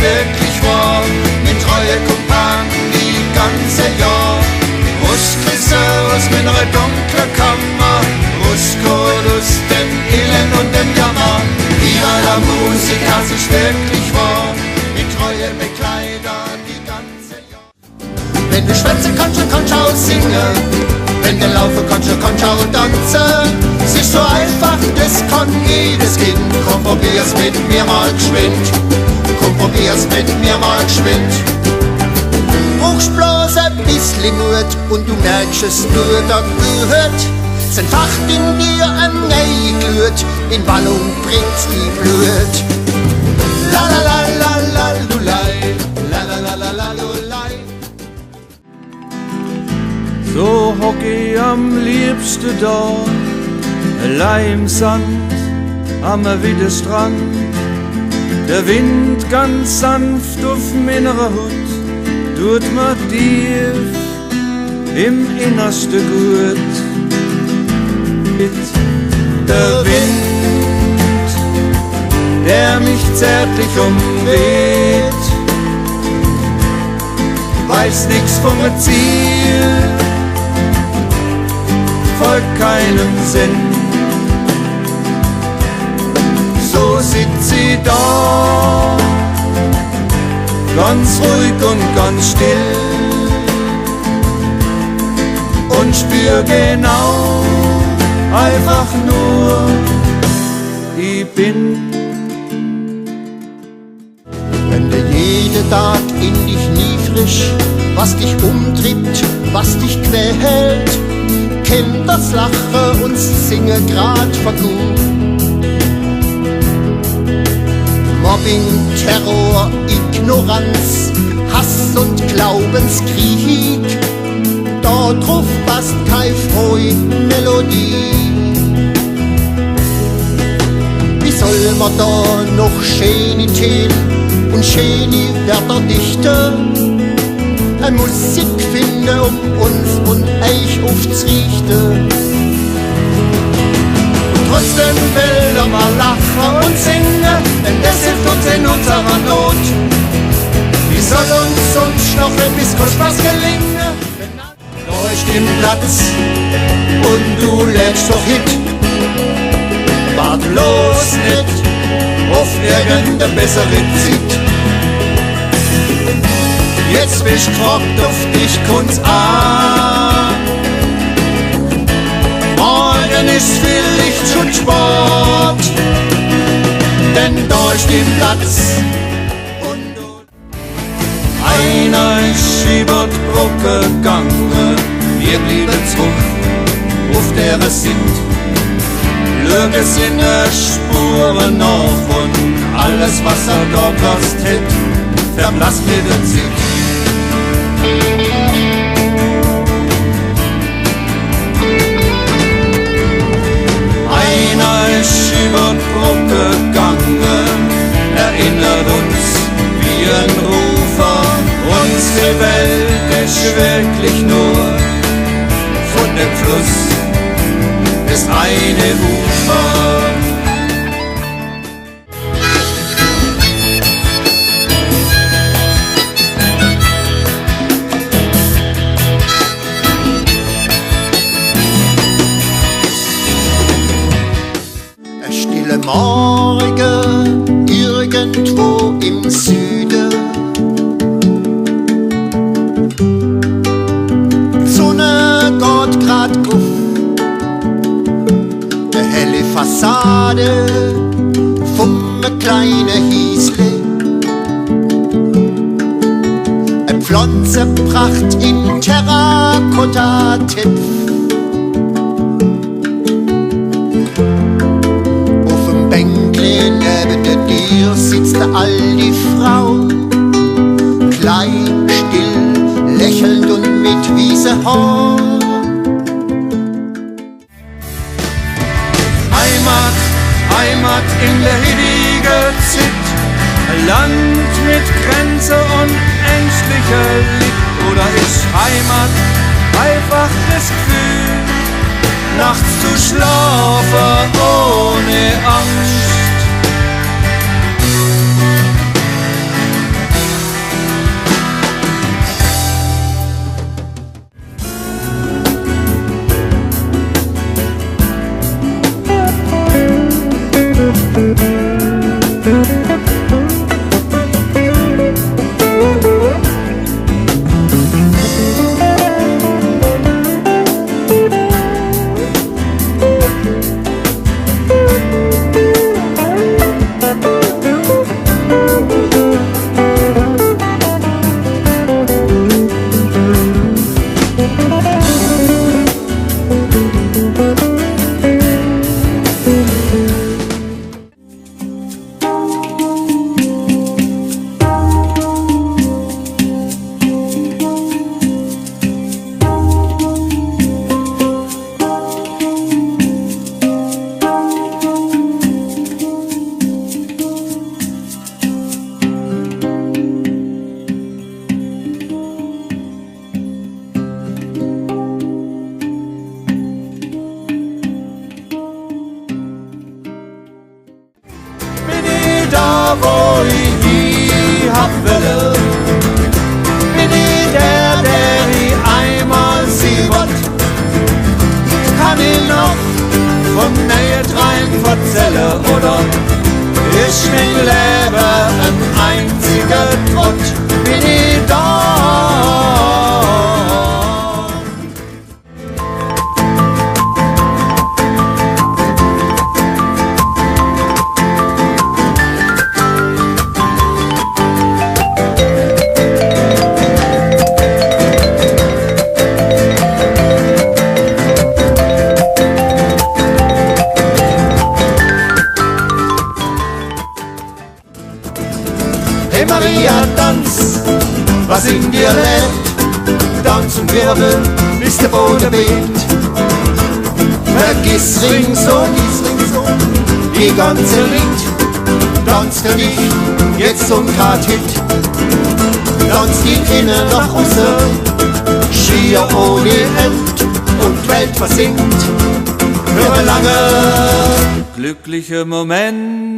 wirklich wahr, mit treue Kumpan die ganze Jahr. Ruskriseurs mit einer dunklen Kammer, Ruskolus dem Elend und dem Jammer. Hier der Musik hat sich wirklich wahr, mit treue Bekleider die ganze Jahr. Wenn du schwätzen kannst du auch singen, wenn du laufen kannst du auch tanzen. Es ist so einfach, das kann jedes Kind. Komm, probier's mit mir mal geschwind. Komm, probier's mit mir mal geschwind. Brauchst bloß ein bisschen Mut und du merkst es nur, da gehört. Es entfacht in dir ein neue Glut, in Wallung bringt's die Blut. La la la la la lulei, la la la la la lulei. So hock ich am liebsten da, allein im Sand, am Widerstrand. Der Wind ganz sanft auf meiner Hut, tut mir tief im Innersten gut. Der Wind, der mich zärtlich umweht, weiß nix vom Ziel, folgt keinem Sinn. So sitzt sie da, ganz ruhig und ganz still, und spür genau, einfach nur, ich bin. Wenn du jeden Tag in dich nie frisch, was dich umtreibt, was dich quält, kennt das Lachen und Singen grad vergut. Mobbing, Terror, Ignoranz, Hass und Glaubenskrieg, dort drauf passt keine frohe Melodie. Wie soll man da noch schöne Themen und schöne Wörter dichten? Eine Musik finden, um uns und euch aufzurichten. Und trotzdem will er mal lachen und singen, denn das hilft uns in unserer Not. Wie soll uns sonst noch etwas Kostbares gelingen? Da ist im Platz und du lädst doch hit. Wart bloß nicht auf irgendeine bessere Zeit. Jetzt bist gefragt, auf dich kommt's an. Morgen ist vielleicht schon Sport, denn da ist im Platz. Einer ist über die Brücke gegangen, wir blieben zurück, auf der es sind. Lüge sind Spuren nach und alles, was er da gast hat, verblasst mit der Zeit. Einer ist über die Brücke gegangen, erinnert uns wie ein Rufer. Unsere Welt ist wirklich nur von dem Fluss das eine Ufer. Ein stiller Morgen irgendwo im Süden. Die Sonne geht grad auf. Eine helle Fassade vom kleinen Hiesle. Eine Pflanzenpracht in Terrakotta-Tipp. Neben der Tür sitzt eine alte Frau, klein, still, lächelnd und mit weißem Haar. Heimat, Heimat in der heiligen Zeit, ein Land mit Grenze und ängstlicher Licht. Oder ist Heimat einfach das Gefühl, nachts zu schlafen ohne Angst? Hey Maria, tanz, was in dir lebt, tanz und wirbel, bis der Boden bebt. Vergiss ringsum die ganze Lied, tanz für dich, jetzt und grad Hit. Tanz die Kinder nach außen, schier ohne End, und Welt versinkt für lange glückliche Momente.